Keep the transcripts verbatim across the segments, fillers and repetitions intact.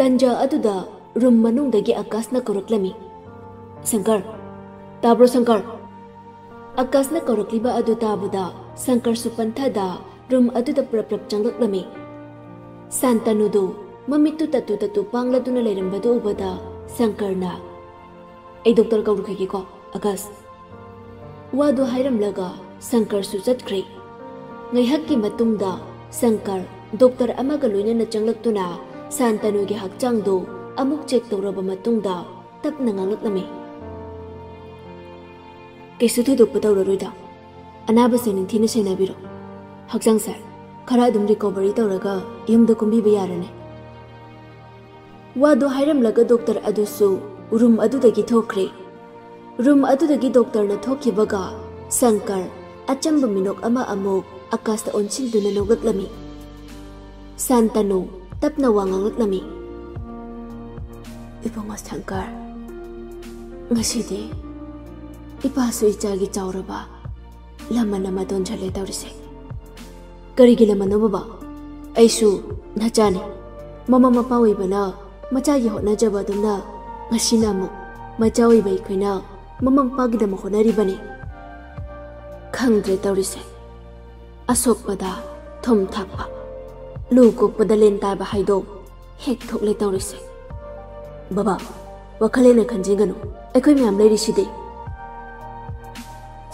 ꯇꯟꯖꯥ ꯑꯗꯨꯗ ꯔꯨꯝ ꯃꯅꯨꯡꯗꯒꯤ ꯑꯀꯥꯁꯅ ꯀꯧꯔꯛꯂꯝꯃꯤ, "ꯁꯪꯀꯔ, ꯇꯥꯕ꯭ꯔꯣ ꯁꯪꯀꯔ?" ꯑꯀꯥꯁꯅ ꯀꯧꯔꯛꯂꯤꯕ ꯑꯗꯨ ꯇꯥꯕꯗ ꯁꯪꯀꯔꯁꯨ ꯄꯟꯊꯗ ꯔꯨꯝ ꯑꯗꯨꯗ ꯄ꯭ꯔꯞ ꯄ꯭ꯔꯞ ꯆꯪꯂꯛꯂꯝꯃꯤ꯫ ꯁꯥꯟꯇꯅꯨꯗꯨ ꯃꯃꯤꯠꯇꯨ ꯇꯠꯇꯨ ꯇꯠꯇꯨ ꯄꯥꯡꯂꯗꯨꯅ ꯂꯩꯔꯝꯕꯗꯨ ꯎꯕꯗ ꯁꯪꯀꯔꯅ, "ꯑꯩ ꯗꯣꯛꯇꯔ ꯀꯧꯔꯨꯈꯤꯒꯦꯀꯣ, ꯑꯀꯥꯁ꯫" ꯋꯥꯗꯨ ꯍꯥꯏꯔꯝꯂꯒ ꯁꯪꯀꯔꯁꯨ ꯆꯠꯈ꯭ꯔꯦ꯫ ꯉꯥꯏꯍꯥꯛꯀꯤ ꯃꯇꯨꯡꯗ ꯁꯪꯀꯔ ꯗꯣꯛꯇꯔ ꯑꯃꯒ ꯂꯣꯏꯅꯅ ꯆꯪꯂꯛꯇꯨꯅ ꯁꯥꯟꯇꯅꯨꯒꯤ ꯍꯛꯆꯥꯡꯗꯨ ꯑꯃꯨꯛ ꯆꯦꯛ ꯇꯧꯔꯕ ꯃꯇꯨꯡꯗ ꯇꯞꯅ ꯉꯥꯡꯂꯛꯂꯝꯃꯤ, "ꯀꯩꯁꯨ ꯊꯣꯏꯗꯣꯛꯄ ꯇꯧꯔꯔꯣꯏꯗ꯫ ꯑꯅꯥꯕꯁꯦ ꯅꯤꯡꯊꯤꯅ ꯁꯦꯟꯅꯕꯤꯔꯣ꯫ ꯍꯛꯆꯥꯡꯁꯦ ꯈꯔ ꯑꯗꯨꯝ ꯔꯤꯀꯣꯚꯔꯤ ꯇꯧꯔꯒ ꯌꯨꯝꯗ ꯀꯨꯝꯕꯤꯕ ꯌꯥꯔꯅꯤ꯫" ꯋꯥꯗꯨ ꯍꯥꯏꯔꯝꯂꯒ ꯗꯣꯛꯇꯔ ꯑꯗꯨꯁꯨ ꯔꯨꯝ ꯑꯗꯨꯗꯒꯤ ꯊꯣꯛꯈ꯭ꯔꯦ꯫ ꯔꯨꯝ ꯑꯗꯨꯗꯒꯤ ꯗꯣꯛꯇꯔꯅ ꯊꯣꯛꯈꯤꯕꯒ ꯁꯪꯀꯔ ꯑꯆꯝꯕ ꯃꯤꯅꯣꯛ ꯑꯃ ꯑꯃꯨꯛ ꯑꯀꯥꯁꯇ ꯑꯣꯟꯁꯤꯟꯗꯨꯅ ꯅꯣꯛꯂꯛꯂꯝꯃꯤ꯫ ꯁꯥꯟꯇꯅꯨ ꯇꯞꯅ ꯋꯥ ꯉꯥꯡꯂꯛꯂꯝꯃꯤ, "ꯏꯕꯨꯡꯉꯣ ꯁꯪꯀꯔ, ꯉꯁꯤꯗꯤ ꯏꯄꯥꯁꯨ ꯏꯆꯥꯒꯤ ꯆꯥꯎꯔꯕ ꯂꯃꯟ ꯑꯃ ꯗꯣꯟꯁꯤꯜꯂꯦ ꯇꯧꯔꯤꯁꯦ꯫" "ꯀꯔꯤꯒꯤ ꯂꯃꯟꯅꯣ ꯕꯕꯥ? ꯑꯩꯁꯨ ꯅꯆꯥꯅꯤ꯫ ꯃꯃꯥ ꯃꯄꯥ ꯑꯣꯏꯕꯅ ꯃꯆꯥꯒꯤ ꯍꯣꯠꯅꯖꯕ ꯑꯗꯨꯝꯅ ꯉꯁꯤꯅ ꯑꯃꯨꯛ ꯃꯆꯥ ꯑꯣꯏꯕ ꯑꯩꯈꯣꯏꯅ ꯃꯃꯥ ꯃꯄꯥꯒꯤꯗꯃꯛ ꯍꯣꯠꯅꯔꯤꯕꯅꯤ꯫ ꯈꯪꯗ꯭ꯔꯦ ꯇꯧꯔꯤꯁꯦ꯫ ꯑꯁꯣꯛꯄꯗ ꯊꯨꯝ ꯊꯥꯛꯄ, ꯂꯨ ꯀꯣꯛꯄꯗ ꯂꯦꯟ ꯇꯥꯕ ꯍꯥꯏꯗꯣ ꯍꯦꯛ ꯊꯣꯛꯂꯦ ꯇꯧꯔꯤꯁꯦ꯫" "ꯕꯕꯥ, ꯋꯥꯈꯜ ꯍꯦꯟꯅ ꯈꯟꯖꯤꯟꯒꯅꯨ, ꯑꯩꯈꯣꯏ ꯃꯌꯥꯝ ꯂꯩꯔꯤꯁꯤꯗꯤ꯫"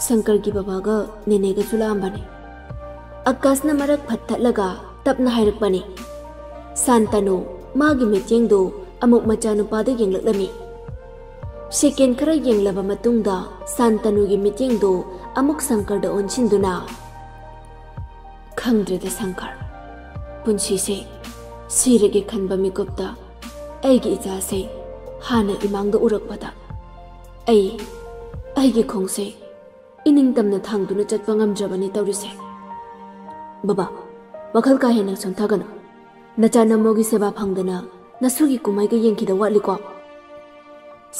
ꯁꯪꯀꯔꯒꯤ ꯕꯕꯥꯒ ꯅꯦꯅꯦꯒꯁꯨ ꯂꯥꯛꯑꯝꯕꯅꯤ꯫ ꯑꯀꯥꯁꯅ ꯃꯔꯛ ꯐꯠ ꯊꯠꯂꯒ ꯇꯞꯅ ꯍꯥꯏꯔꯛꯄꯅꯤ꯫ ꯁꯥꯟꯇꯅꯨ ꯃꯥꯒꯤ ꯃꯤꯠꯌꯦꯡꯗꯨ ꯑꯃꯨꯛ ꯃꯆꯥꯅꯨꯄꯥꯗ ꯌꯦꯡꯂꯛꯂꯝꯃꯤ꯫ ꯁꯦꯀꯦꯟ ꯈꯔ ꯌꯦꯡꯂꯕ ꯃꯇꯨꯡꯗ ꯁꯥꯟꯇꯅꯨꯒꯤ ꯃꯤꯠꯌꯦꯡꯗꯨ ꯑꯃꯨꯛ ꯁꯪꯀꯔꯗ ꯑꯣꯟꯁꯤꯟꯗꯨꯅ, "ꯈꯪꯗ꯭ꯔꯦꯗ ꯁꯪꯀꯔ, ꯄꯨꯟꯁꯤꯁꯦ ꯁꯤꯔꯒꯦ ꯈꯟꯕ ꯃꯤꯀꯨꯞꯇ ꯑꯩꯒꯤ ꯏꯆꯥꯁꯦ ꯍꯥꯟꯅ ꯏꯃꯥꯡꯗ ꯎꯔꯛꯄꯗ ꯑꯩ ꯑꯩꯒꯤ ꯈꯣꯡꯁꯦ ꯏꯅꯤꯡꯇꯝꯅ ꯊꯥꯡꯗꯨꯅ ꯆꯠꯄ ꯉꯝꯗ꯭ꯔꯕꯅꯤ ꯇꯧꯔꯤꯁꯦ꯫" "ꯕꯕꯥ, ꯋꯥꯈꯜ ꯀꯥ ꯍꯦꯟꯅ ꯁꯣꯟꯊꯒꯅꯨ꯫ ꯅꯆꯥ ꯅꯃꯧꯒꯤ ꯁꯦꯕꯥ ꯐꯪꯗꯅ ꯅꯁꯨꯒꯤ ꯀꯨꯝꯍꯩꯒ ꯌꯦꯡꯈꯤꯗ ꯋꯥꯠꯂꯤꯀꯣ?"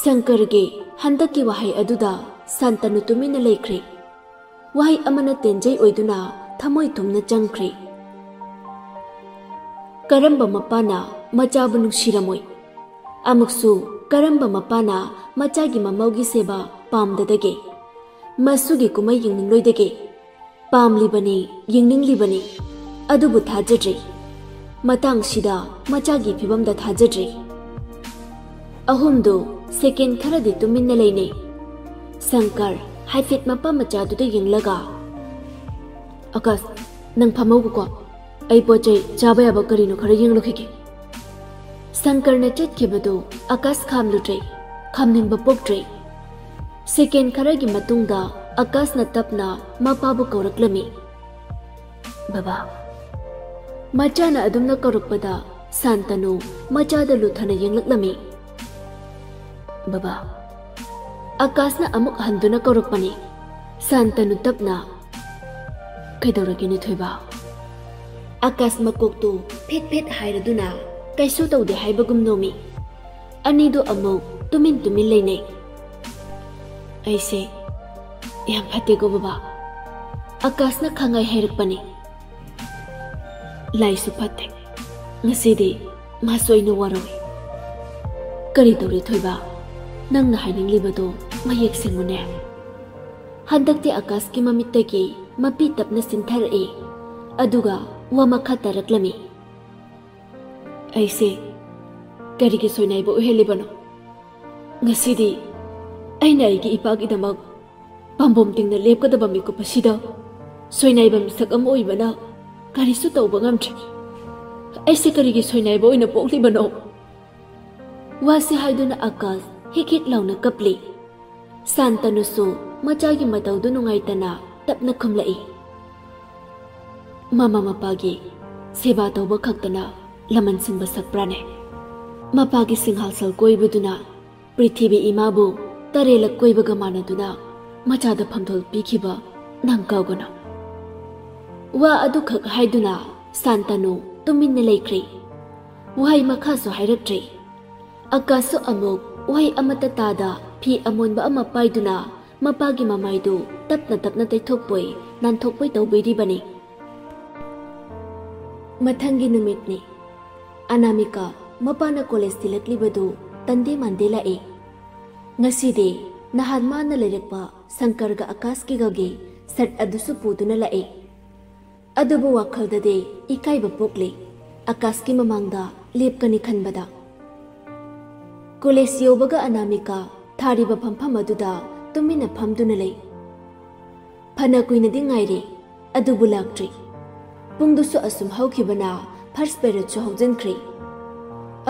ꯁꯪꯀꯔꯒꯤ ꯍꯟꯗꯛꯀꯤ ꯋꯥꯍꯩ ꯑꯗꯨꯗ ꯁꯥꯟꯇꯅꯨ ꯇꯨꯃꯤꯟꯅ ꯂꯩꯈ꯭ꯔꯦ꯫ ꯋꯥꯍꯩ ꯑꯃꯅ ꯇꯦꯟꯖꯩ ꯑꯣꯏꯗꯨꯅ ꯊꯃꯣꯏ ꯊꯨꯝꯅ ꯆꯪꯈ꯭ꯔꯦ꯫ ꯀꯔꯝꯕ ꯃꯄꯥꯅ ꯃꯆꯥꯕꯨ ꯅꯨꯡꯁꯤꯔꯝꯃꯣꯏ꯫ ꯑꯃꯨꯛꯁꯨ ꯀꯔꯝꯕ ꯃꯄꯥꯅ ꯃꯆꯥꯒꯤ ꯃꯃꯧꯒꯤ ꯁꯦꯕꯥ ꯄꯥꯝꯗꯗꯒꯦ? ꯃꯁꯨꯒꯤ ꯀꯨꯝꯍꯩ ꯌꯦꯡꯅꯤꯡꯂꯣꯏꯗꯒꯦ? ꯄꯥꯝꯂꯤꯕꯅꯤ, ꯌꯦꯡꯅꯤꯡꯂꯤꯕꯅꯤ, ꯑꯗꯨꯕꯨ ꯊꯥꯖꯗ꯭ꯔꯤ꯫ ꯃꯇꯥꯡꯁꯤꯗ ꯃꯆꯥꯒꯤ ꯐꯤꯕꯝꯗ ꯊꯥꯖꯗ꯭ꯔꯤ꯫ ꯑꯍꯨꯝꯗꯨ ꯁꯦꯀꯦꯟ ꯈꯔꯗꯤ ꯇꯨꯃꯤꯟꯅ ꯂꯩꯅꯩ꯫ ꯁꯪꯀꯔ ꯍꯥꯏꯐꯦꯠ ꯃꯄꯥ ꯃꯆꯥꯗꯨꯗ ꯌꯦꯡꯂꯒ, "ꯑꯀꯥꯁ, ꯅꯪ ꯐꯝꯍꯧꯕꯀꯣ, ꯑꯩ ꯄꯣꯠ ꯆꯩ ꯆꯥꯕ ꯌꯥꯕ ꯀꯔꯤꯅꯣ ꯈꯔ ꯌꯦꯡꯂꯨꯈꯤꯒꯦ"꯫ ꯁꯪꯀꯔꯅ ꯆꯠꯈꯤꯕꯗꯨ ꯑꯀꯥꯁ ꯈꯥꯝꯂꯨꯗ꯭ꯔꯦ, ꯈꯥꯝꯅꯤꯡꯕ ꯄꯣꯛꯇ꯭ꯔꯦ꯫ ꯁꯦꯀꯦꯟ ꯈꯔꯒꯤ ꯃꯇꯨꯡꯗ ꯑꯀꯥꯁꯅ ꯇꯞꯅ ꯃꯄꯥꯕꯨ ꯀꯧꯔꯛꯂꯝꯃꯤ꯫ "ꯕꯕꯥ"꯫ ꯃꯆꯥꯅ ꯑꯗꯨꯝꯅ ꯀꯧꯔꯛꯄꯗ ꯁꯥꯟꯇꯅꯨ ꯃꯆꯥꯗ ꯂꯨꯊꯅ ꯌꯦꯡꯂꯛꯂꯝꯃꯤ꯫ "ꯕꯕꯥ"꯫ ꯑꯀꯥꯁꯅ ꯑꯃꯨꯛ ꯍꯟꯗꯨꯅ ꯀꯧꯔꯛꯄꯅꯤ꯫ ꯁꯥꯟꯇꯅꯨ ꯇꯞꯅ, "ꯀꯩꯗꯧꯔꯒꯦꯅꯦ ꯊꯣꯏꯕ?" ꯑꯀꯥꯁ ꯃꯀꯣꯛꯇꯨ ꯐꯦꯠ ꯐꯦꯠ ꯍꯥꯏꯔꯗꯨꯅ ꯀꯩꯁꯨ ꯇꯧꯗꯦ ꯍꯥꯏꯕꯒꯨꯝ ꯅꯣꯝꯃꯤ꯫ ꯑꯅꯤꯗꯨ ꯑꯃꯨꯛ ꯇꯨꯃꯤꯟ ꯇꯨꯃꯤꯟ ꯂꯩꯅꯩ꯫ "ꯑꯩꯁꯦ ꯌꯥꯝ ꯐꯠꯇꯦꯀꯣ ꯕꯕꯥ?" ꯑꯀꯥꯁꯅ ꯈꯪꯉꯥꯏ ꯍꯥꯏꯔꯛꯄꯅꯤ꯫ "ꯂꯥꯏꯁꯨ ꯐꯠꯇꯦ꯫ ꯉꯁꯤꯗꯤ ꯃꯥꯁꯨ ꯑꯩꯅ ꯋꯥꯔꯧꯏ"꯫ "ꯀꯔꯤ ꯇꯧꯔꯦ ꯊꯣꯏꯕ? ꯅꯪꯅ ꯍꯥꯏꯅꯤꯡꯂꯤꯕꯗꯣ ꯃꯌꯦꯛ ꯁꯦꯡꯉꯨꯅꯦ"꯫ ꯍꯟꯗꯛꯇꯤ ꯑꯀꯥꯁꯀꯤ ꯃꯃꯤꯠꯇꯒꯤ ꯃꯄꯤ ꯇꯞꯅ ꯆꯤꯟꯊꯔꯛꯏ꯫ ꯑꯗꯨꯒ ꯋꯥ ꯃꯈꯥ ꯇꯥꯔꯛꯂꯝꯃꯤ꯫ "ꯑꯩꯁꯦ ꯀꯔꯤꯒꯤ ꯁꯣꯏꯅꯥꯏꯕ ꯑꯣꯏꯍꯜꯂꯤꯕꯅꯣ? ꯉꯁꯤꯗꯤ ꯑꯩꯅ ꯑꯩꯒꯤ ꯏꯄꯥꯒꯤꯗꯃꯛ ꯄꯥꯝꯕꯣꯝ ꯇꯤꯡꯅ ꯂꯦꯞꯀꯗꯕ ꯃꯤꯀꯨꯞ ꯑꯁꯤꯗ ꯁꯣꯏꯅꯥꯏꯕ ꯃꯤꯁꯛ ꯑꯃ ꯑꯣꯏꯕꯅ ꯀꯔꯤꯁꯨ ꯇꯧꯕ ꯉꯝꯗ꯭ꯔꯦ꯫ ꯑꯩꯁꯦ ꯀꯔꯤꯒꯤ ꯁꯣꯏꯅꯥꯏꯕ ꯑꯣꯏꯅ ꯄꯣꯛꯂꯤꯕꯅꯣ?" ꯋꯥꯁꯤ ꯍꯥꯏꯗꯨꯅ ꯑꯀꯥꯁ ꯍꯤꯛ ꯍꯤꯛ ꯂꯥꯎꯅ ꯀꯞꯂꯤ꯫ ꯁꯥꯟꯇꯅꯨꯁꯨ ꯃꯆꯥꯒꯤ ꯃꯇꯧꯗꯨ ꯅꯨꯡꯉꯥꯏꯇꯅ ꯇꯞꯅ ꯈꯨꯝꯂꯛꯏ꯫ "ꯃꯃꯥ ꯃꯄꯥꯒꯤ ꯁꯦꯕꯥ ꯇꯧꯕ ꯈꯛꯇꯅ ꯂꯃꯟ ꯁꯤꯡꯕ ꯁꯛꯄ꯭ꯔꯥꯅꯦ? ꯃꯄꯥꯒꯤ ꯁꯤꯡꯍꯥꯁꯜ ꯀꯣꯏꯕꯗꯨꯅ ꯄ꯭ꯔꯤꯊꯤꯕꯤ ꯏꯃꯥꯕꯨ ꯇꯔꯦꯠꯂꯛ ꯀꯣꯏꯕꯒ ꯃꯥꯟꯅꯗꯨꯅ ꯃꯆꯥꯗ ꯐꯝꯗꯣꯜ ꯄꯤꯈꯤꯕ ꯅꯪ ꯀꯥꯎꯒꯅꯨ"꯫ ꯋꯥ ꯑꯗꯨꯈꯛ ꯍꯥꯏꯗꯨꯅ ꯁꯥꯟꯇꯅꯨ ꯇꯨꯃꯤꯟꯅ ꯂꯩꯈ꯭ꯔꯦ꯫ ꯋꯥꯍꯩ ꯃꯈꯥꯁꯨ ꯍꯥꯏꯔꯛꯇ꯭ꯔꯦ꯫ ꯑꯀꯥꯁꯁꯨ ꯑꯃꯨꯛ ꯋꯥꯍꯩ ꯑꯃꯠꯇ ꯇꯥꯗ ꯐꯤ ꯑꯃꯣꯟꯕ ꯑꯃ ꯄꯥꯏꯗꯨꯅ ꯃꯄꯥꯒꯤ ꯃꯃꯥꯏꯗꯨ ꯇꯞꯅ ꯇꯞꯅ ꯇꯩꯊꯣꯛꯄꯣꯏ ꯅꯥꯟꯊꯣꯛꯄꯣꯏ ꯇꯧꯕꯤꯔꯤꯕꯅꯤ꯫ ꯃꯊꯪꯒꯤ ꯅꯨꯃꯤꯠꯅꯤ꯫ ꯑꯅꯥꯃꯤꯀꯥ ꯃꯄꯥꯅ ꯀꯣꯂꯦꯖ ꯊꯤꯜꯂꯛꯂꯤꯕꯗꯨ ꯇꯟꯗꯦ ꯃꯥꯟꯗꯦ ꯂꯥꯛꯏ꯫ ꯉꯁꯤꯗꯤ ꯅꯍꯥꯟ ꯃꯥꯅ ꯂꯩꯔꯛꯄ ꯁꯪꯀꯔꯒ ꯑꯀꯥꯁꯀꯤꯒꯒꯤ ꯁꯔꯠ ꯑꯗꯨꯁꯨ ꯄꯨꯗꯨꯅ ꯂꯥꯛꯏ꯫ ꯑꯗꯨꯕꯨ ꯋꯥꯈꯜꯗꯗꯤ ꯏꯀꯥꯏꯕ ꯄꯣꯛꯂꯤ, ꯑꯀꯥꯁꯀꯤ ꯃꯃꯥꯡꯗ ꯂꯦꯞꯀꯅꯤ ꯈꯟꯕꯗ꯫ ꯀꯣꯂꯦꯖ ꯌꯧꯕꯒ ꯑꯅꯥꯃꯤꯀꯥ ꯊꯥꯔꯤꯕ ꯐꯝꯐꯝ ꯑꯗꯨꯗ ꯇꯨꯃꯤꯟꯅ ꯐꯝꯗꯨꯅ ꯂꯩ꯫ ꯐꯅ ꯀꯨꯏꯅꯗꯤ ꯉꯥꯏꯔꯦ, ꯑꯗꯨꯕꯨ ꯂꯥꯛꯇ꯭ꯔꯤ꯫ ꯄꯨꯡꯗꯨꯁꯨ ꯑꯁꯨꯝ ꯍꯧꯈꯤꯕꯅ ꯐꯥꯔꯁ ꯄꯦꯔꯦꯗꯁꯨ ꯍꯧꯖꯤꯟꯈ꯭ꯔꯦ꯫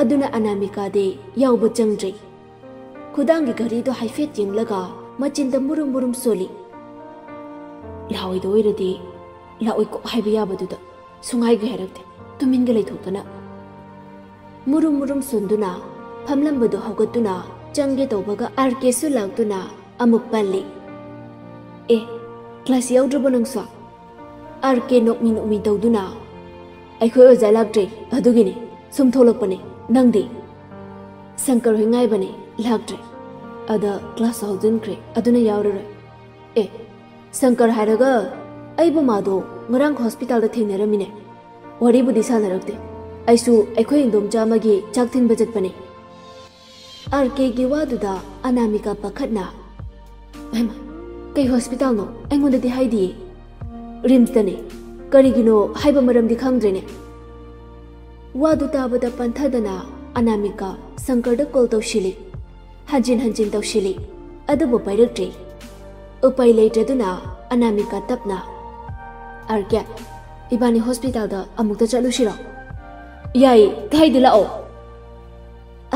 ꯑꯗꯨꯅ ꯑꯅꯥꯃꯤꯀꯥꯗꯤ ꯌꯥꯎꯕ ꯆꯪꯗ꯭ꯔꯤ꯫ ꯈꯨꯗꯥꯡꯒꯤ ꯘꯔꯤꯗꯣ ꯍꯥꯏꯐꯦꯠ ꯌꯦꯡꯂꯒ ꯃꯆꯤꯟꯗ ꯃꯨꯔꯨꯝ ꯃꯨꯔꯨꯝ ꯁꯣꯜꯂꯤ꯫ ꯂꯥꯛꯑꯣꯏꯗ ꯑꯣꯏꯔꯗꯤ ꯂꯥꯛꯑꯣꯏꯀꯣ ꯍꯥꯏꯕ ꯌꯥꯕꯗꯨꯗ ꯁꯨꯡꯍꯥꯏꯒ ꯍꯥꯏꯔꯛꯇꯦ, ꯇꯨꯃꯤꯟꯒ ꯂꯩꯊꯣꯛꯇꯅ꯫ ꯃꯨꯔꯨꯝ ꯃꯨꯔꯨꯝ ꯁꯣꯟꯗꯨꯅ ꯐꯝꯂꯝꯕꯗꯨ ꯍꯧꯒꯠꯇꯨꯅ ꯆꯪꯒꯦ ꯇꯧꯕꯒ ꯑꯥꯔ ꯀꯦꯁꯨ ꯂꯥꯛꯇꯨꯅ ꯑꯃꯨꯛ ꯄꯜꯂꯤ꯫ "ꯑꯦ, ꯀ꯭ꯂꯥꯁ ꯌꯥꯎꯗ꯭ꯔꯕꯣ ꯅꯪꯁꯨ?" ꯑꯥꯔ ꯀꯦ ꯅꯣꯛꯃꯤ ꯅꯣꯛꯃꯤ ꯇꯧꯗꯨꯅ, "ꯑꯩꯈꯣꯏ ꯑꯣꯖꯥ ꯂꯥꯛꯇ꯭ꯔꯦ, ꯑꯗꯨꯒꯤꯅꯦ, ꯁꯨꯝ ꯊꯣꯛꯂꯛꯄꯅꯦ꯫ ꯅꯪꯗꯤ?" "ꯁꯪꯀꯔ ꯍꯣꯏ ꯉꯥꯏꯕꯅꯦ, ꯂꯥꯛꯇ꯭ꯔꯦ꯫ ꯑꯗ ꯀ꯭ꯂꯥꯁ ꯍꯧꯖꯤꯟꯈ꯭ꯔꯦ, ꯑꯗꯨꯅ ꯌꯥꯎꯔꯔꯣꯏ꯫ ꯑꯦ, ꯁꯪꯀꯔ ꯍꯥꯏꯔꯒ ꯑꯩꯕꯨ ꯃꯥꯗꯣ ꯉꯔꯥꯡ ꯍꯣꯁꯄꯤꯇꯥꯜꯗ ꯊꯦꯡꯅꯔꯝꯃꯤꯅꯦ꯫ ꯋꯥꯔꯤꯕꯨꯗꯤ ꯁꯥꯟꯅꯔꯛꯇꯦ꯫ ꯑꯩꯁꯨ ꯑꯩꯈꯣꯏ ꯏꯟꯗꯣꯝꯆꯥ ꯑꯃꯒꯤ ꯆꯥꯛ ꯊꯤꯟꯕ ꯆꯠꯄꯅꯦ꯫" ꯑꯥꯔ ꯀꯦꯒꯤ ꯋꯥꯗꯨꯗ ꯑꯅꯥꯃꯤꯀꯥ ꯄꯥꯈꯠꯅ, "ꯍꯩꯃꯥ, ꯀꯩ ꯍꯣꯁꯄꯤꯇꯥꯜꯅꯣ? ꯑꯩꯉꯣꯟꯗꯗꯤ ꯍꯥꯏꯗꯤꯌꯦ꯫" "ꯔꯤꯝꯁꯇꯅꯦ꯫ ꯀꯔꯤꯒꯤꯅꯣ ꯍꯥꯏꯕ ꯃꯔꯝꯗꯤ ꯈꯪꯗ꯭ꯔꯦꯅꯦ꯫" ꯋꯥꯗꯨ ꯇꯥꯕꯗ ꯄꯟꯊꯗꯅ ꯑꯅꯥꯃꯤꯀꯥ ꯁꯪꯀꯔꯗ ꯀꯣꯜ ꯇꯧꯁꯤꯜꯂꯤ꯫ ꯍꯟꯖꯤꯟ ꯍꯟꯖꯤꯟ ꯇꯧꯁꯤꯜꯂꯤ, ꯑꯗꯨꯕꯨ ꯄꯥꯏꯔꯛꯇ꯭ꯔꯦ꯫ ꯎꯄꯥꯏ ꯂꯩꯇ꯭ꯔꯗꯨꯅ ꯑꯅꯥꯃꯤꯀꯥ ꯇꯞꯅ, "ꯑꯥꯔ ꯀꯦ, ꯏꯕꯥꯅꯤ ꯍꯣꯁꯄꯤꯇꯥꯜꯗ ꯑꯃꯨꯛꯇ ꯆꯠꯂꯨꯁꯤꯔꯣ?" "ꯌꯥꯏ, ꯀꯥꯏꯗ ꯂꯥꯛꯑꯣ?"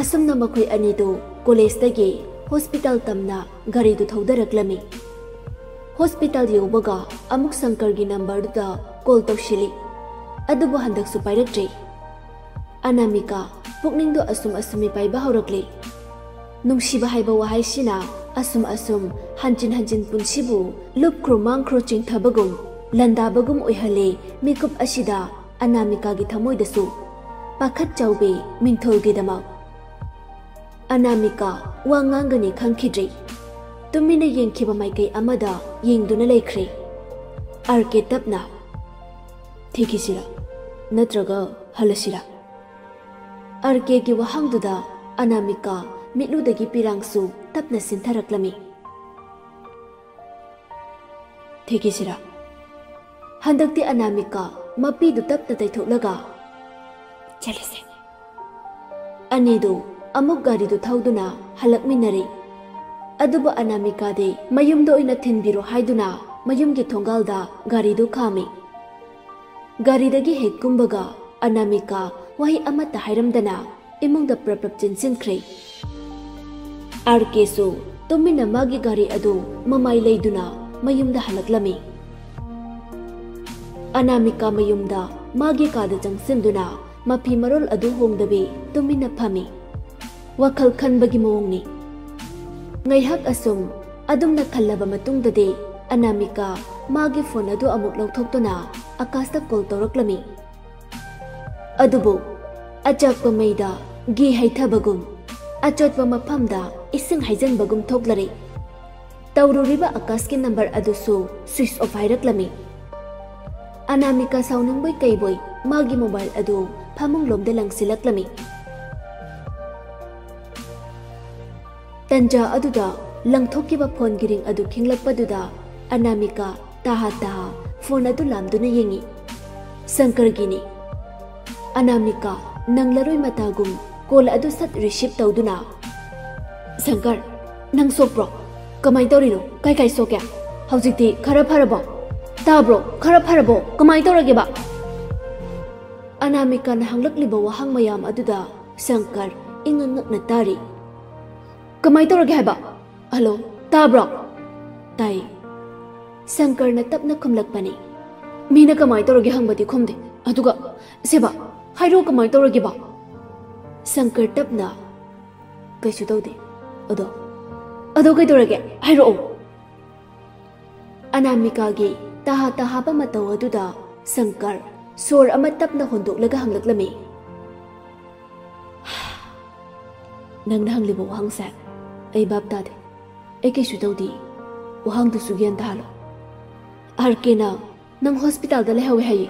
ꯑꯁꯨꯝꯅ ꯃꯈꯣꯏ ꯑꯅꯤꯗꯨ ꯀꯣꯂꯦꯖꯇꯒꯤ ꯍꯣꯁꯄꯤꯇꯥꯜ ꯇꯝꯅ ꯒꯥꯔꯤꯗꯨ ꯊꯧꯗꯔꯛꯂꯝꯃꯤ꯫ ꯍꯣꯁꯄꯤꯇꯥꯜ ꯌꯧꯕꯒ ꯑꯃꯨꯛ ꯁꯪꯀꯔꯒꯤ ꯅꯝꯕꯔꯗꯨꯗ ꯀꯣꯜ ꯇꯧꯁꯤꯜꯂꯤ, ꯑꯗꯨꯕꯨ ꯍꯟꯗꯛꯁꯨ ꯄꯥꯏꯔꯛꯇ꯭ꯔꯦ꯫ ꯑꯅꯥꯃꯤꯀꯥ ꯄꯨꯛꯅꯤꯡꯗꯣ ꯑꯁꯨꯝ ꯑꯁꯨꯝ ꯃꯤꯄꯥꯏꯕ ꯍꯧꯔꯛꯂꯦ꯫ ꯅꯨꯡꯁꯤꯕ ꯍꯥꯏꯕ ꯋꯥꯍꯩꯁꯤꯅ ꯑꯁꯨꯝ ꯑꯁꯨꯝ ꯍꯟꯖꯤꯟ ꯍꯟꯖꯤꯟ ꯄꯨꯟꯁꯤꯕꯨ ꯂꯨꯞꯈ꯭ꯔꯣ ꯃꯥꯡꯈ꯭ꯔꯣ ꯆꯤꯡꯊꯕꯒꯨꯝ, ꯂꯥꯟꯗꯥꯕꯒꯨꯝ ꯑꯣꯏꯍꯜꯂꯦ꯫ ꯃꯤꯀꯨꯞ ꯑꯁꯤꯗ ꯑꯅꯥꯃꯤꯀꯥꯒꯤ ꯊꯃꯣꯏꯗꯁꯨ ꯄꯥꯈꯠ ꯆꯥꯎꯕꯤ ꯃꯤꯡꯊꯣꯜꯒꯤꯗꯃꯛ꯫ ꯑꯅꯥꯃꯤꯀꯥ ꯋꯥ ꯉꯥꯡꯒꯅꯤ ꯈꯪꯈꯤꯗ꯭ꯔꯦ꯫ ꯇꯨꯃꯤꯟꯅ ꯌꯦꯡꯈꯤꯕ ꯃꯥꯏꯀꯩ ꯑꯃꯗ ꯌꯦꯡꯗꯨꯅ ꯂꯩꯈ꯭ꯔꯦ꯫ ꯑꯥꯔ ꯀꯦ ꯇꯞꯅ, "ꯊꯤꯈꯤꯁꯤꯔꯥ? ꯅꯠꯇ꯭ꯔꯒ ꯍꯜꯂꯁꯤꯔꯥ?" ꯑꯥꯔ ꯀꯦꯒꯤ ꯋꯥꯍꯪꯗꯨꯗ ꯑꯅꯥꯃꯤꯀꯥ ꯃꯤꯠꯂꯨꯗꯒꯤ ꯄꯤꯔꯥꯡꯁꯨ ꯇꯞꯅ ꯁꯤꯟꯊꯔꯛꯂꯝꯃꯤ꯫ ꯊꯦꯀꯤꯁꯤꯔꯥ, ꯍꯟꯗꯛꯇꯤ ꯑꯅꯥꯃꯤꯀꯥ ꯃꯄꯤꯗꯨ ꯇꯞꯅ ꯇꯩꯊꯣꯛꯂꯒ, "ꯆꯠꯂꯁꯦ꯫" ꯑꯅꯤꯗꯨ ꯑꯃꯨꯛ ꯒꯥꯔꯤꯗꯨ ꯊꯧꯗꯨꯅ ꯍꯜꯂꯛꯃꯤꯟꯅꯔꯦ꯫ ꯑꯗꯨꯕꯨ ꯑꯅꯥꯃꯤꯀꯥꯗꯤ ꯃꯌꯨꯝꯗ ꯑꯣꯏꯅ ꯊꯤꯟꯕꯤꯔꯣ ꯍꯥꯏꯗꯨꯅ ꯃꯌꯨꯝꯒꯤ ꯊꯣꯡꯒꯥꯜꯗ ꯒꯥꯔꯤꯗꯨ ꯈꯥꯝꯃꯤ꯫ ꯒꯥꯔꯤꯗꯒꯤ ꯍꯦꯛ ꯀꯨꯝꯕꯒ ꯑꯅꯥꯃꯤꯀꯥ ꯋꯥꯍꯩ ꯑꯃꯠꯇ ꯍꯥꯏꯔꯝꯗꯅ ꯏꯃꯨꯡꯗ ꯄ꯭ꯔꯞ ꯄ꯭ꯔꯞ ꯆꯦꯟꯁꯤꯟꯈ꯭ꯔꯦ꯫ ꯑꯥꯔ ꯀꯦꯁꯨ ꯇꯨꯃꯤꯟꯅ ꯃꯥꯒꯤ ꯒꯥꯔꯤ ꯑꯗꯨ ꯃꯃꯥꯏ ꯂꯩꯗꯨꯅ ꯃꯌꯨꯝꯗ ꯍꯜꯂꯛꯂꯝꯃꯤ꯫ ꯑꯅꯥꯃꯤꯀꯥ ꯃꯌꯨꯝꯗ ꯃꯥꯒꯤ ꯀꯥꯗ ꯆꯪꯁꯤꯟꯗꯨꯅ ꯃꯐꯤ ꯃꯔꯣꯜ ꯑꯗꯨ ꯍꯣꯡꯗꯕꯤ ꯇꯨꯃꯤꯟꯅ ꯐꯝꯃꯤ꯫ ꯋꯥꯈꯜ ꯈꯟꯕꯒꯤ ꯃꯑꯣꯡꯅꯤ꯫ ꯉꯥꯏꯍꯥꯛ ꯑꯁꯨꯝ ꯑꯗꯨꯝꯅ ꯈꯜꯂꯕ ꯃꯇꯨꯡꯗꯗꯤ ꯑꯅꯥꯃꯤꯀꯥ ꯃꯥꯒꯤ ꯐꯣꯟ ꯑꯗꯨ ꯑꯃꯨꯛ ꯂꯧꯊꯣꯛꯇꯨꯅ ꯑꯀꯥꯁꯇ ꯀꯣꯜ ꯇꯧꯔꯛꯂꯝꯃꯤ꯫ ꯑꯗꯨꯕꯨ ꯑꯆꯥꯛꯄ ꯃꯩꯗ ꯘꯤ ꯍꯩꯊꯕꯒꯨꯝ, ꯑꯆꯣꯠꯄ ꯃꯐꯝꯗ ꯏꯁꯤꯡ ꯍꯩꯖꯤꯟꯕꯒꯨꯝ ꯊꯣꯛꯂꯔꯦ꯫ ꯇꯧꯔꯨꯔꯤꯕ ꯑꯀꯥꯁꯀꯤ ꯅꯝꯕꯔ ꯑꯗꯨꯁꯨ ꯁ꯭ꯋꯤꯆ ꯑꯣꯐ ꯍꯥꯏꯔꯛꯂꯝꯃꯤ꯫ ꯑꯅꯥꯃꯤꯀꯥ ꯁꯥꯎꯅꯤꯡꯕꯣꯏ ꯀꯩꯕꯣꯏ ꯃꯥꯒꯤ ꯃꯣꯕꯥꯏꯜ ꯑꯗꯨ ꯐꯃꯨꯡꯂꯣꯝꯗ ꯂꯪꯁꯤꯜꯂꯛꯂꯝꯃꯤ꯫ ꯇꯟꯖꯥ ꯑꯗꯨꯗ ꯂꯪꯊꯣꯛꯈꯤꯕ ꯐꯣꯟꯒꯤ ꯔꯤꯡ ꯑꯗꯨ ꯈꯤꯡꯂꯛꯄꯗꯨꯗ ꯑꯅꯥꯃꯤꯀꯥ ꯇꯍꯥ ꯇꯍꯥ ꯐꯣꯟ ꯑꯗꯨ ꯂꯥꯝꯗꯨꯅ ꯌꯦꯡꯉꯤ꯫ ꯁꯪꯀꯔꯒꯤꯅꯤ꯫ ꯑꯅꯥꯃꯤꯀꯥ ꯅꯪꯂꯔꯣꯏ ꯃꯇꯥꯒꯨꯝ ꯀꯣꯜ ꯑꯗꯨ ꯁꯠ ꯔꯤꯁꯤꯞ ꯇꯧꯗꯨꯅ, "ꯁꯪꯀꯔ, ꯅꯪ ꯁꯣꯛꯄ꯭ꯔꯣ? ꯀꯃꯥꯏ ꯇꯧꯔꯤꯅꯣ? ꯀꯥꯏ ꯀꯥꯏ ꯁꯣꯛꯀꯦ? ꯍꯧꯖꯤꯛꯇꯤ ꯈꯔ ꯐꯔꯕꯣ? ꯇꯥꯕ꯭ꯔꯣ? ꯈꯔ ꯐꯔꯕꯣ? ꯀꯃꯥꯏ ꯇꯧꯔꯒꯦꯕ?" ꯑꯅꯥꯃꯤꯀꯥꯅ ꯍꯪꯂꯛꯂꯤꯕ ꯋꯥꯍꯪ ꯃꯌꯥꯝ ꯑꯗꯨꯗ ꯁꯪꯀꯔ ꯏꯉꯛ ꯉꯛꯅ ꯇꯥꯔꯤ꯫ "ꯀꯃꯥꯏ ꯇꯧꯔꯒꯦ ꯍꯥꯏꯕ? ꯍꯜꯂꯣ, ꯇꯥꯕ꯭ꯔꯣ?" "ꯇꯥꯏ꯫" ꯁꯪꯀꯔꯅ ꯇꯞꯅ ꯈꯨꯝꯂꯛꯄꯅꯤ꯫ "ꯃꯤꯅ ꯀꯃꯥꯏ ꯇꯧꯔꯒꯦ ꯍꯪꯕꯗꯤ ꯈꯨꯝꯗꯦ꯫ ꯑꯗꯨꯒ, ꯁꯦꯕꯥ, ꯍꯥꯏꯔꯣ, ꯀꯃꯥꯏ ꯇꯧꯔꯒꯦꯕ?" ꯁꯪꯀꯔ ꯇꯞꯅ, "ꯀꯩꯁꯨ ꯇꯧꯗꯦ꯫ ꯑꯗꯣ, ꯑꯗꯣ ꯀꯩꯗꯧꯔꯒꯦ? ꯍꯥꯏꯔꯛꯑꯣ꯫" ꯑꯅꯥꯃꯤꯀꯥꯒꯤ ꯇꯍꯥ ꯇꯍꯥꯕ ꯃꯇꯧ ꯑꯗꯨꯗ ꯁꯪꯀꯔ ꯁꯣꯔ ꯑꯃ ꯇꯞꯅ ꯍꯣꯟꯗꯣꯛꯂꯒ ꯍꯪꯂꯛꯂꯝꯃꯤ꯫ "ꯅꯪꯅ ꯍꯪꯂꯤꯕ ꯋꯥꯍꯪꯁꯦ ꯑꯩ ꯚꯥꯞ ꯇꯥꯗꯦ꯫ ꯑꯩ ꯀꯩꯁꯨ ꯇꯧꯗꯦ꯫ ꯋꯥꯍꯪꯗꯨꯁꯨ ꯒ꯭ꯌꯥꯟ ꯇꯥꯍꯜꯂꯣ꯫" "ꯑꯥꯔ ꯀꯦꯅ ꯅꯪ ꯍꯣꯁꯄꯤꯇꯥꯜꯗ ꯂꯩꯍꯧꯋꯦ ꯍꯥꯏꯌꯦ꯫"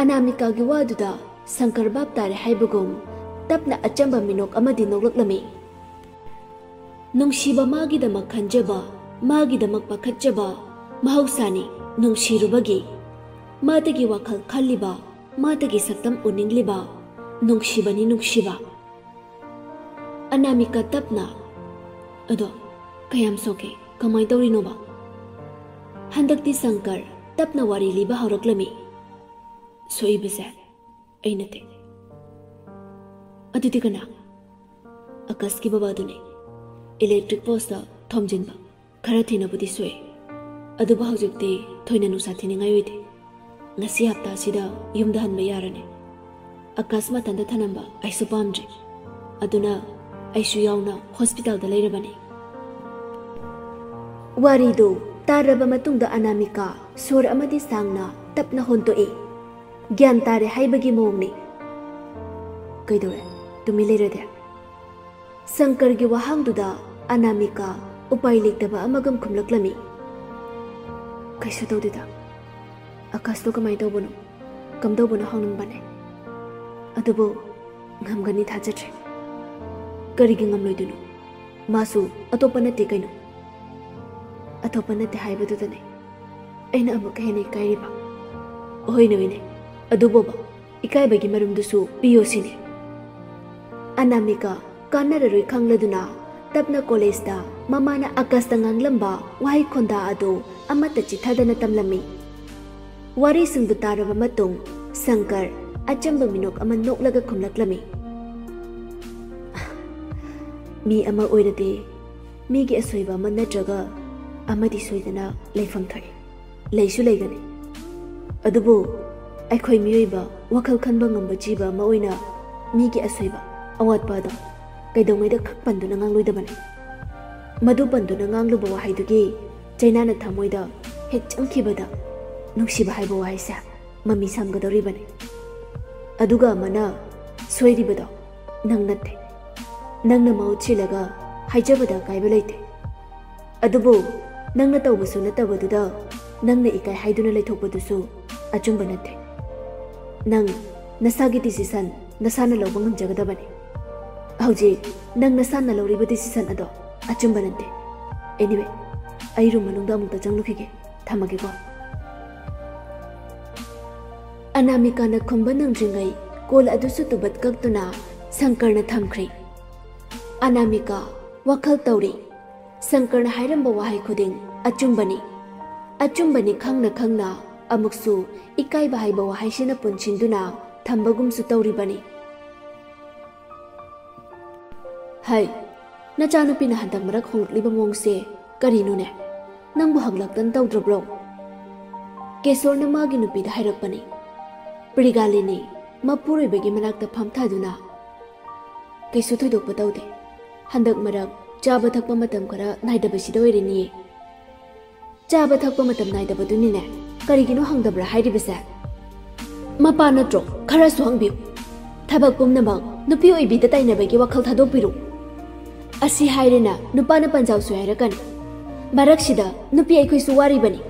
ꯑꯅꯥꯃꯤꯀꯥꯒꯤ ꯋꯥꯗꯨꯗ ꯁꯪꯀꯔ ꯚꯥꯞ ꯇꯥꯔꯦ ꯍꯥꯏꯕꯒꯨꯝ ꯇꯞꯅ ꯑꯆꯝꯕ ꯃꯤꯅꯣꯛ ꯑꯃꯗꯤ ꯅꯣꯛꯂꯛꯂꯝꯃꯤ꯫ ꯅꯨꯡꯁꯤꯕ ꯃꯥꯒꯤꯗꯃꯛ ꯈꯟꯖꯕ, ꯃꯥꯒꯤꯗꯃꯛ ꯄꯥꯈꯠꯆꯕ ꯃꯍꯧꯁꯥꯅꯤ꯫ ꯅꯨꯡꯁꯤꯔꯨꯕꯒꯤ ꯃꯥꯗꯒꯤ ꯋꯥꯈꯜ ꯈꯜꯂꯤꯕ, ꯃꯥꯗꯒꯤ ꯁꯛꯇꯝ ꯎꯅꯤꯡꯂꯤꯕ ꯅꯨꯡꯁꯤꯕꯅꯤ ꯅꯨꯡꯁꯤꯕ꯫ ꯑꯅꯥꯃꯤꯀꯥ ꯇꯞꯅ, "ꯑꯗꯣ ꯀꯌꯥꯝ ꯁꯣꯛꯀꯦ? ꯀꯃꯥꯏ ꯇꯧꯔꯤꯅꯣꯕ?" ꯍꯟꯗꯛꯇꯤ ꯁꯪꯀꯔ ꯇꯞꯅ ꯋꯥꯔꯤ ꯂꯤꯕ ꯍꯧꯔꯛꯂꯝꯃꯤ꯫ "ꯁꯣꯛꯏꯕꯁꯦ ꯑꯩ ꯅꯠꯇꯦ꯫ ꯑꯗꯨꯗꯤ ꯀꯅꯥ?" "ꯑꯀꯁꯀꯤ ꯕꯕꯥꯗꯨꯅꯦ꯫ ꯏꯂꯦꯛꯇ꯭ꯔꯤꯛ ꯄꯣꯁꯇ ꯊꯣꯝꯖꯤꯟꯕ꯫ ꯈꯔ ꯊꯤꯅꯕꯨꯗꯤ ꯁꯣꯛꯑꯦ, ꯑꯗꯨꯕꯨ ꯍꯧꯖꯤꯛꯇꯤ ꯊꯣꯏꯅ ꯅꯨꯡꯁꯥ ꯊꯤꯅꯤꯡꯉꯥꯏ ꯑꯣꯏꯗꯦ꯫ ꯉꯁꯤ ꯍꯞꯇꯥꯁꯤꯗ ꯌꯨꯝꯗ ꯍꯟꯕ ꯌꯥꯔꯅꯤ꯫ ꯑꯀꯥꯁ ꯃꯊꯟꯇ ꯊꯅꯝꯕ ꯑꯩꯁꯨ ꯄꯥꯝꯗ꯭ꯔꯦ꯫ ꯑꯗꯨꯅ ꯑꯩꯁꯨ ꯌꯥꯎꯅ ꯍꯣꯁꯄꯤꯇꯥꯜꯗ ꯂꯩꯔꯕꯅꯤ꯫" ꯋꯥꯔꯤꯗꯨ ꯇꯥꯔꯕ ꯃꯇꯨꯡꯗ ꯑꯅꯥꯃꯤꯀꯥ ꯁꯣꯔ ꯑꯃꯗꯤ ꯁꯥꯡꯅ ꯇꯞꯅ ꯍꯣꯟꯗꯣꯛꯏ꯫ ꯒ꯭ꯌꯥꯟ ꯇꯥꯔꯦ ꯍꯥꯏꯕꯒꯤ ꯃꯑꯣꯡꯅꯤ꯫ "ꯀꯩꯗꯧꯔꯦ? ꯇꯨꯃꯤꯟ ꯂꯩꯔꯗꯤ?" ꯁꯪꯀꯔꯒꯤ ꯋꯥꯍꯪꯗꯨꯗ ꯑꯅꯥꯃꯤꯀꯥ ꯎꯄꯥꯏ ꯂꯩꯇꯕ ꯑꯃꯒꯨꯝ ꯈꯨꯝꯂꯛꯂꯝꯃꯤ꯫ "ꯀꯩꯁꯨ ꯇꯧꯗꯦꯗ꯫ ꯑꯀꯥꯁꯇꯣ ꯀꯃꯥꯏ ꯇꯧꯕꯅꯣ, ꯀꯝꯗꯧꯕꯅꯣ ꯍꯪꯅꯤꯡꯕꯅꯦ꯫ ꯑꯗꯨꯕꯨ ꯉꯝꯒꯅꯤ ꯊꯥꯖꯗ꯭ꯔꯦ꯫" "ꯀꯔꯤꯒꯤ ꯉꯝꯂꯣꯏꯗꯣꯏꯅꯣ? ꯃꯥꯁꯨ ꯑꯇꯣꯞꯄ ꯅꯠꯇꯦ ꯀꯩꯅꯣ꯫" "ꯑꯇꯣꯞꯄ ꯅꯠꯇꯦ ꯍꯥꯏꯕꯗꯨꯗꯅꯦ ꯑꯩꯅ ꯑꯃꯨꯛꯀ ꯍꯦꯟꯅ ꯏꯀꯥꯏꯔꯤꯕ꯫" "ꯍꯣꯏꯅꯦ, ꯍꯣꯏꯅꯦ, ꯑꯗꯨꯕꯣꯕ ꯏꯀꯥꯏꯕꯒꯤ ꯃꯔꯨꯝꯗꯨꯁꯨ ꯄꯤꯌꯣ ꯁꯤꯅꯤ꯫" ꯑꯅꯥꯃꯤꯀꯥ ꯀꯥꯟꯅꯔꯔꯣꯏ ꯈꯪꯂꯗꯨꯅ ꯇꯞꯅ ꯀꯣꯂꯦꯖꯇ ꯃꯃꯥꯅ ꯑꯀꯥꯁꯇ ꯉꯥꯡꯂꯝꯕ ꯋꯥꯍꯩ ꯈꯣꯟꯗꯥ ꯑꯗꯨ ꯑꯃꯠꯇ ꯆꯤꯠꯊꯗꯅ ꯇꯝꯂꯝꯃꯤ꯫ ꯋꯥꯔꯤꯁꯤꯡꯗꯨ ꯇꯥꯔꯕ ꯃꯇꯨꯡ ꯁꯪꯀꯔ ꯑꯆꯝꯕ ꯃꯤꯅꯣꯛ ꯑꯃ ꯅꯣꯛꯂꯒ ꯈꯨꯝꯂꯛꯂꯝꯃꯤ꯫ "ꯃꯤ ꯑꯃ ꯑꯣꯏꯔꯗꯤ ꯃꯤꯒꯤ ꯑꯁꯣꯏꯕ ꯑꯃ ꯅꯠꯇ꯭ꯔꯒ ꯑꯃꯗꯤ ꯁꯣꯏꯗꯅ ꯂꯩꯐꯝ ꯊꯣꯛꯏ, ꯂꯩꯁꯨ ꯂꯩꯒꯅꯤ꯫ ꯑꯗꯨꯕꯨ ꯑꯩꯈꯣꯏ ꯃꯤꯑꯣꯏꯕ ꯋꯥꯈꯜ ꯈꯟꯕ ꯉꯝꯕ ꯖꯤꯕ ꯑꯃ ꯑꯣꯏꯅ ꯃꯤꯒꯤ ꯑꯁꯣꯏꯕ, ꯑꯋꯥꯠꯄ ꯑꯗꯣ ꯀꯩꯗꯧꯉꯩꯗ ꯈꯛ ꯄꯟꯗꯨꯅ ꯉꯥꯡꯂꯣꯏꯗꯕꯅꯤ꯫ ꯃꯗꯨ ꯄꯟꯗꯨꯅ ꯉꯥꯡꯂꯨꯕ ꯋꯥꯍꯩꯗꯨꯒꯤ ꯆꯩꯅꯥꯅ ꯊꯃꯣꯏꯗ ꯍꯦꯛ ꯆꯪꯈꯤꯕꯗ ꯅꯨꯡꯁꯤꯕ ꯍꯥꯏꯕ ꯋꯥꯍꯩꯁꯦ ꯃꯃꯤ ꯁꯥꯝꯒꯗꯧꯔꯤꯕꯅꯤ꯫ ꯑꯗꯨꯒ ꯑꯃꯅ ꯁꯣꯏꯔꯤꯕꯗꯣ ꯅꯪ ꯅꯠꯇꯦ꯫ ꯅꯪꯅ ꯃꯍꯨꯠ ꯁꯤꯜꯂꯒ ꯍꯥꯏꯖꯕꯗ ꯑꯀꯥꯏꯕ ꯂꯩꯇꯦ꯫ ꯑꯗꯨꯕꯨ ꯅꯪꯅ ꯇꯧꯕꯁꯨ ꯅꯠꯇꯕꯗꯨꯗ ꯅꯪꯅ ꯏꯀꯥꯏ ꯍꯥꯏꯗꯨꯅ ꯂꯩꯊꯣꯛꯄꯗꯨꯁꯨ ꯑꯆꯨꯝꯕ ꯅꯠꯇꯦ꯫ ꯅꯪ ꯅꯁꯥꯒꯤ decision ꯅꯁꯥꯅ ꯂꯧꯕ ꯉꯝꯖꯒꯗꯕꯅꯤ꯫ ꯍꯧꯖꯤꯛ ꯅꯪ ꯅꯁꯥꯅ ꯂꯧꯔꯤꯕ decision ꯑꯗꯣ ꯑꯆꯨꯝꯕ ꯅꯠꯇꯦ꯫ Anyway, ꯑꯩ room ꯃꯅꯨꯡꯗ ꯑꯃꯨꯛꯇ ꯆꯪꯂꯨꯈꯤꯒꯦ꯫ ꯊꯝꯃꯒꯦꯀꯣ꯫ ꯑꯅꯥꯃꯤꯀꯥꯅ ꯈꯨꯝꯕ ꯅꯪꯗ꯭ꯔꯤꯉꯩ call ꯑꯗꯨꯁꯨ ꯇꯨꯕꯠ ꯀꯛꯇꯨꯅ ꯁꯪꯀꯔꯅ ꯊꯝꯈ꯭ꯔꯦ꯫ ꯑꯅꯥꯃꯤꯀꯥ ꯋꯥꯈꯜ ꯇꯧꯔꯤ꯫ ꯁꯪꯀꯔꯅ ꯍꯥꯏꯔꯝꯕ ꯋꯥꯍꯩ ꯈꯨꯗꯤꯡ ꯑꯆꯨꯝꯕꯅꯤ꯫ ꯑꯆꯨꯝꯕꯅꯤ ꯈꯪꯅ ꯈꯪꯅ ꯑꯃꯨꯛꯁꯨ ꯏꯀꯥꯏꯕ ꯍꯥꯏꯕ ꯋꯥꯍꯩꯁꯤꯅ ꯄꯨꯟꯁꯤꯟꯗꯨꯅ ꯊꯝꯕꯒꯨꯝꯁꯨ ꯇꯧꯔꯤꯕꯅꯤ꯫ ꯍꯩ, ꯅꯆꯥꯅꯨꯄꯤꯅ ꯍꯟꯗꯛ ꯃꯔꯛ ꯍꯣꯡꯂꯛꯂꯤꯕ ꯃꯑꯣꯡꯁꯦ ꯀꯔꯤꯅꯣꯅꯦ? ꯅꯪꯕꯨ ꯍꯪꯂꯛꯇꯅ ꯇꯧꯗ꯭ꯔꯕ꯭ꯔꯣ? ꯀꯦꯁꯣꯔꯅ ꯃꯥꯒꯤ ꯅꯨꯄꯤꯗ ꯍꯥꯏꯔꯛꯄꯅꯤ꯫ ꯄ꯭ꯔꯤꯒꯥꯂꯤꯅꯤ ꯃꯄꯨꯔꯣꯏꯕꯒꯤ ꯃꯅꯥꯛꯇ ꯐꯝꯊꯗꯨꯅ, "ꯀꯩꯁꯨ ꯊꯣꯏꯗꯣꯛꯄ ꯇꯧꯗꯦ꯫ ꯍꯟꯗꯛ ꯃꯔꯛ ꯆꯥꯕ ꯊꯛꯄ ꯃꯇꯝ ꯈꯔ ꯅꯥꯏꯗꯕꯁꯤꯗ ꯑꯣꯏꯔꯅꯤꯌꯦ꯫" "ꯆꯥꯕ ꯊꯛꯄ ꯃꯇꯝ ꯅꯥꯏꯗꯕꯗꯨꯅꯤꯅꯦ ꯀꯔꯤꯒꯤꯅꯣ ꯍꯪꯗꯕ꯭ꯔꯥ ꯍꯥꯏꯔꯤꯕꯁꯦ? ꯃꯄꯥ ꯅꯠꯇ꯭ꯔꯣ? ꯈꯔꯁꯨ ꯍꯪꯕꯤꯌꯨ꯫ ꯊꯕꯛ ꯄꯨꯝꯅꯃꯛ ꯅꯨꯄꯤ ꯑꯣꯏꯕꯤꯗ ꯇꯥꯏꯅꯕꯒꯤ ꯋꯥꯈꯜ ꯊꯥꯗꯣꯛꯄꯤꯔꯨ꯫ ꯑꯁꯤ ꯍꯥꯏꯔꯦꯅ ꯅꯨꯄꯥꯅ ꯄꯟꯖꯥꯎꯁꯨ ꯍꯥꯏꯔꯛꯀꯅꯤ꯫ ꯃꯔꯛꯁꯤꯗ ꯅꯨꯄꯤ ꯑꯩꯈꯣꯏꯁꯨ ꯋꯥꯔꯤꯕꯅꯤ꯫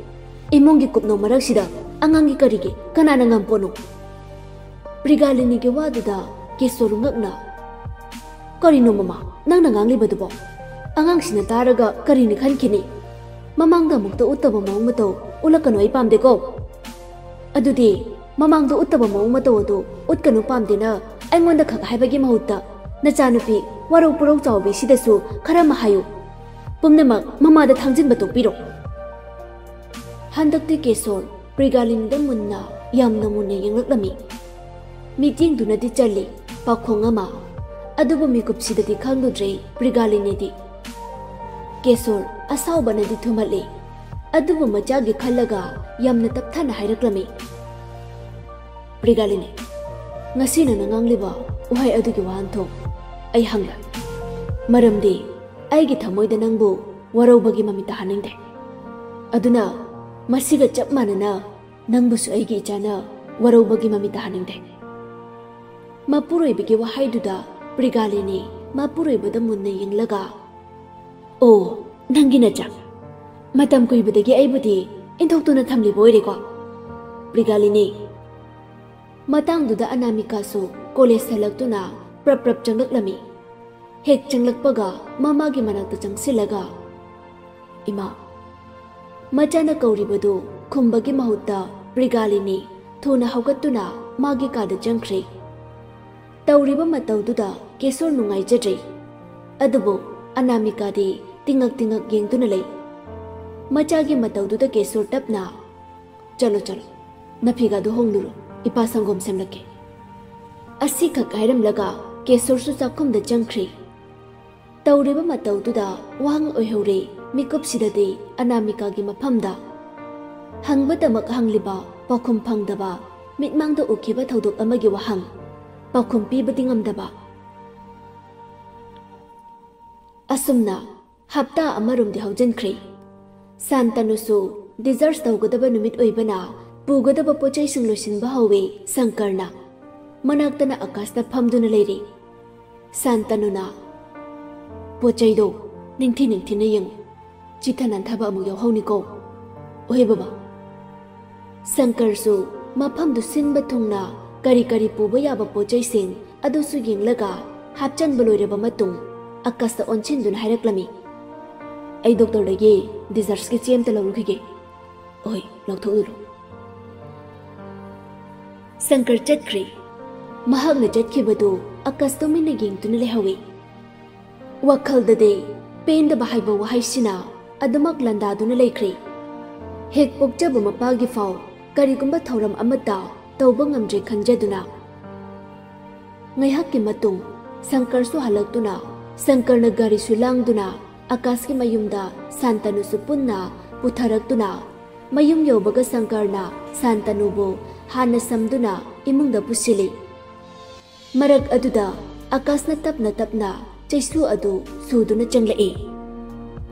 ꯏꯃꯨꯡꯒꯤ ꯀꯨꯞꯅꯣ ꯃꯔꯛꯁꯤꯗ ꯑꯉꯥꯡꯒꯤ ꯀꯔꯤꯒꯤ? ꯀꯅꯥꯅ ꯉꯝꯄꯣꯠꯅꯣ?" ꯄ꯭ꯔꯤꯒꯥꯂꯤꯅꯤꯒꯤ ꯋꯥꯗꯨꯗ ꯀꯦꯁꯣꯔ ꯉꯛꯅ, "ꯀꯔꯤꯅꯣ ꯃꯃꯥ, ꯅꯪꯅ ꯉꯥꯡꯂꯤꯕꯗꯨꯕꯣ? ꯑꯉꯥꯡꯁꯤꯅ ꯇꯥꯔꯒ ꯀꯔꯤꯅꯤ ꯈꯟꯈꯤꯅꯤ? ꯃꯃꯥꯡꯗ ꯑꯃꯨꯛꯇ ꯎꯠꯇꯕ ꯃꯑꯣꯡ ꯃꯇꯧ ꯎꯠꯂꯛꯀꯅꯨ, ꯑꯩ ꯄꯥꯝꯗꯦꯀꯣ꯫ ꯑꯗꯨꯗꯤ ꯃꯃꯥꯡꯗ ꯎꯠꯇꯕ ꯃꯑꯣꯡ ꯃꯇꯧ ꯑꯗꯨ ꯎꯠꯀꯅꯨ ꯄꯥꯝꯗꯦꯅ ꯑꯩꯉꯣꯟꯗ ꯈꯛ ꯍꯥꯏꯕꯒꯤ ꯃꯍꯨꯠꯇ ꯅꯆꯥꯅꯨꯄꯤ ꯋꯥꯔꯧ ꯄꯨꯔꯧ ꯆꯥꯎꯕꯤꯁꯤꯗꯁꯨ ꯈꯔ ꯑꯃ ꯍꯥꯏꯌꯨ꯫ ꯄꯨꯝꯅꯃꯛ ꯃꯃꯥꯗ ꯊꯥꯡꯖꯤꯟꯕ ꯇꯣꯛꯄꯤꯔꯣ꯫" ꯍꯟꯗꯛꯇꯤ ꯀꯦꯁꯣꯔ ꯄ꯭ꯔꯤꯒꯥꯂꯤꯅꯤꯗ ꯃꯨꯟꯅ, ꯌꯥꯝꯅ ꯃꯨꯟꯅ ꯌꯦꯡꯂꯛꯂꯝꯃꯤ꯫ ꯃꯤꯠꯌꯦꯡꯗꯨꯅꯗꯤ ꯆꯜꯂꯤ ꯄꯥꯈꯣꯡ ꯑꯃ, ꯑꯗꯨꯕꯨ ꯃꯤꯀꯨꯞꯁꯤꯗꯗꯤ ꯈꯪꯂꯨꯗ꯭ꯔꯦ ꯄ꯭ꯔꯤꯒꯥꯂꯤꯅꯤꯗꯤ꯫ ꯀꯦꯁꯣꯔ ꯑꯁꯥꯎꯕꯅꯗꯤ ꯊꯨꯝꯍꯠꯂꯤ, ꯑꯗꯨꯕꯨ ꯃꯆꯥꯒꯤ ꯈꯜꯂꯒ ꯌꯥꯝꯅ ꯇꯞꯊꯅ ꯍꯥꯏꯔꯛꯂꯝꯃꯤ, "ꯄ꯭ꯔꯤꯒꯥꯂꯤꯅꯤ, ꯉꯁꯤ ꯅꯪꯅ ꯉꯥꯡꯂꯤꯕ ꯋꯥꯍꯩ ꯑꯗꯨꯒꯤ ꯋꯥꯍꯟꯊꯣꯛ ꯑꯩ ꯍꯪꯂꯦ꯫ ꯃꯔꯝꯗꯤ ꯑꯩꯒꯤ ꯊꯃꯣꯏꯗ ꯅꯪꯕꯨ ꯋꯥꯔꯧꯕꯒꯤ ꯃꯃꯤꯠ ꯇꯥꯍꯟꯅꯤꯡꯗꯦ꯫ ꯑꯗꯨꯅ ꯃꯁꯤꯒ ꯆꯞ ꯃꯥꯟꯅꯅ ꯅꯪꯕꯨꯁꯨ ꯑꯩꯒꯤ ꯏꯆꯥꯅ ꯋꯥꯔꯧꯕꯒꯤ ꯃꯃꯤꯠ ꯇꯥꯍꯟꯅꯤꯡꯗꯦ꯫" ꯃꯄꯨꯔꯣꯏꯕꯒꯤ ꯋꯥꯍꯩꯗꯨꯗ ꯄ꯭ꯔꯤꯒꯥꯂꯤꯅꯤ ꯃꯄꯨꯔꯣꯏꯕꯗ ꯃꯨꯟꯅ ꯌꯦꯡꯂꯒ, "ꯑꯣ, ꯅꯪꯒꯤ ꯅꯆꯥ꯫ ꯃꯇꯝ ꯀꯨꯏꯕꯗꯒꯤ ꯑꯩꯕꯨꯗꯤ ꯏꯟꯊꯣꯛꯇꯨꯅ ꯊꯝꯂꯤꯕ ꯑꯣꯏꯔꯦꯀꯣ, ꯄ꯭ꯔꯤꯒꯥꯂꯤꯅꯤ?" ꯃꯇꯥꯡꯗꯨꯗ ꯑꯅꯥꯃꯤꯀꯥꯁꯨ ꯀꯣꯂꯦꯖ ꯍꯜꯂꯛꯇꯨꯅ ꯄ꯭ꯔꯞ ꯄ꯭ꯔꯞ ꯆꯪꯂꯛꯂꯝꯃꯤ꯫ ꯍꯦꯛ ꯆꯪꯂꯛꯄꯒ ꯃꯃꯥꯒꯤ ꯃꯅꯥꯛꯇ ꯆꯪꯁꯤꯜꯂꯒ, "ꯏꯃꯥ, ꯃꯆꯥꯅ ꯀꯧꯔꯤꯕꯗꯨ ꯈꯨꯝꯕꯒꯤ ꯃꯍꯨꯠꯇ ꯄ꯭ꯔꯤꯒꯥꯂꯤꯅꯤ ꯊꯨꯅ ꯍꯧꯒꯠꯇꯨꯅ ꯃꯥꯒꯤ ꯀꯥꯗ ꯆꯪꯈ꯭ꯔꯦ꯫ ꯇꯧꯔꯤꯕ ꯃꯇꯧꯗꯨꯗ ꯀꯦꯁꯣꯔ ꯅꯨꯡꯉꯥꯏꯖꯗ꯭ꯔꯦ꯫ ꯑꯗꯨꯕꯨ ꯑꯅꯥꯃꯤꯀꯥꯗꯤ ꯇꯤꯡꯉꯛ ꯇꯤꯡꯉꯛ ꯌꯦꯡꯗꯨꯅ ꯂꯩ꯫ ꯃꯆꯥꯒꯤ ꯃꯇꯧꯗꯨꯗ ꯀꯦꯁꯣꯔ ꯇꯞꯅ, "ꯆꯠꯂꯣ, ꯆꯠꯂꯣ, ꯅꯐꯤꯒꯥꯗꯨ ꯍꯣꯡꯂꯨꯔꯣ, ꯏꯄꯥ ꯁꯪꯒꯣꯝ ꯁꯦꯝꯂꯛꯀꯦ"꯫ ꯑꯁꯤꯈꯛ ꯍꯥꯏꯔꯝꯂꯒ ꯀꯦꯁꯣꯔꯁꯨ ꯆꯥꯛꯈꯨꯝꯗ ꯆꯪꯈ꯭ꯔꯦ꯫ ꯇꯧꯔꯤꯕ ꯃꯇꯧꯗꯨꯗ ꯋꯥꯍꯪ ꯑꯣꯏꯍꯧꯔꯦ꯫ ꯃꯤꯀꯨꯞꯁꯤꯗꯗꯤ ꯑꯅꯥꯃꯤꯀꯥꯒꯤ ꯃꯐꯝꯗ ꯍꯪꯕꯗꯃꯛ ꯍꯪꯂꯤꯕ, ꯄꯥꯎꯈꯨꯝ ꯐꯪꯗꯕ, ꯃꯤꯠꯃꯥꯡꯗ ꯎꯈꯤꯕ ꯊꯧꯗꯣꯛ ꯑꯃꯒꯤ ꯋꯥꯍꯪ, ꯄꯥꯎꯈꯨꯝ ꯄꯤꯕꯗꯤ ꯉꯝꯗꯕ꯫ ꯑꯁꯨꯝꯅ ꯍꯞꯇꯥ ꯑꯃꯔꯣꯝꯗꯤ ꯍꯧꯖꯤꯟꯈ꯭ꯔꯦ꯫ ꯁꯥꯟꯇꯅꯨꯁꯨ ꯗꯤꯁꯆꯥꯔꯖ ꯇꯧꯒꯗꯕ ꯅꯨꯃꯤꯠ ꯑꯣꯏꯕꯅ ꯄꯨꯒꯗꯕ ꯄꯣꯠꯆꯩꯁꯤꯡ ꯂꯣꯏꯁꯤꯟꯕ ꯍꯧꯋꯦ ꯁꯪꯀꯔꯅ꯫ ꯃꯅꯥꯛꯇꯅ ꯑꯀꯥꯁꯅ ꯐꯝꯗꯨꯅ ꯂꯩꯔꯤ꯫ ꯁꯥꯟꯇꯅꯨꯅ, "ꯄꯣꯠꯆꯩꯗꯣ ꯅꯤꯡꯊꯤ ꯅꯤꯡꯊꯤꯅ ꯌꯦꯡꯉꯨ, ꯆꯤꯠꯊ ꯅꯥꯟꯊꯕ ꯑꯃꯨꯛ ꯌꯥꯎꯍꯧꯅꯤꯀꯣ꯫ ꯑꯣꯍꯦ ꯕꯕꯥ"꯫ ꯁꯪꯀꯔꯁꯨ ꯃꯐꯝꯗꯨ ꯁꯤꯟꯕ ꯊꯨꯡꯅ ꯀꯔꯤ ꯀꯔꯤ ꯄꯨꯕ ꯌꯥꯕ ꯄꯣꯠꯆꯩꯁꯤꯡ ꯑꯗꯨꯁꯨ ꯌꯦꯡꯂꯒ ꯍꯥꯞꯆꯟꯕ ꯂꯣꯏꯔꯕ ꯃꯇꯨꯡ ꯑꯀꯥꯁꯇ ꯑꯣꯟꯁꯤꯟꯗꯨꯅ ꯍꯥꯏꯔꯛꯂꯝꯃꯤ, "ꯑꯩ ꯗꯣꯛꯇꯔꯗꯒꯤ ꯗꯤꯁꯆꯥꯔꯖꯀꯤ ꯆꯦ ꯑꯃꯇ ꯂꯧꯔꯨꯈꯤꯒꯦ꯫ ꯍꯣꯏ, ꯂꯧꯊꯣꯛꯂꯨꯔꯣ"꯫ ꯁꯪꯀꯔ ꯆꯠꯈ꯭ꯔꯦ꯫ ꯃꯍꯥꯛꯅ ꯆꯠꯈꯤꯕꯗꯨ ꯑꯀꯥꯁ ꯇꯨꯃꯤꯟꯅ ꯌꯦꯡꯗꯨꯅ ꯂꯩꯍꯧꯏ꯫ ꯋꯥꯈꯜꯗꯗꯤ ꯄꯦꯟꯗꯕ ꯍꯥꯏꯕ ꯋꯥꯍꯩꯁꯤꯅ ꯑꯗꯨꯃꯛ ꯂꯥꯟꯗꯥꯗꯨꯅ ꯂꯩꯈ꯭ꯔꯦ꯫ ꯍꯦꯛ ꯄꯣꯛꯆꯕ ꯃꯄꯥꯒꯤ ꯐꯥꯎ ꯀꯔꯤꯒꯨꯝꯕ ꯊꯧꯔꯝ ꯑꯃꯠꯇ ꯇꯧꯕ ꯉꯝꯗ꯭ꯔꯦ ꯈꯟꯖꯗꯨꯅ꯫ ꯉꯥꯏꯍꯥꯛꯀꯤ ꯃꯇꯨꯡ ꯁꯪꯀꯔꯁꯨ ꯍꯜꯂꯛꯇꯨꯅ ꯁꯪꯀꯔꯅ ꯒꯥꯔꯤꯁꯨ ꯂꯥꯡꯗꯨꯅ ꯑꯀꯥꯁꯀꯤ ꯃꯌꯨꯝꯗ ꯁꯥꯟꯇꯅꯨꯁꯨ ꯄꯨꯟꯅ ꯄꯨꯊꯔꯛꯇꯨꯅ ꯃꯌꯨꯝ ꯌꯧꯕꯒ ꯁꯪꯀꯔꯅ ꯁꯥꯟꯇꯅꯨꯕꯨ ꯍꯥꯟꯅ ꯁꯝꯗꯨꯅ ꯏꯃꯨꯡꯗ ꯄꯨꯁꯤꯜꯂꯤ꯫ ꯃꯔꯛ ꯑꯗꯨꯗ ꯑꯀꯥꯁꯅ ꯇꯞꯅ ꯇꯞꯅ ꯆꯩꯁꯨ ꯑꯗꯨ ꯁꯨꯗꯨꯅ ꯆꯪꯂꯛꯏ꯫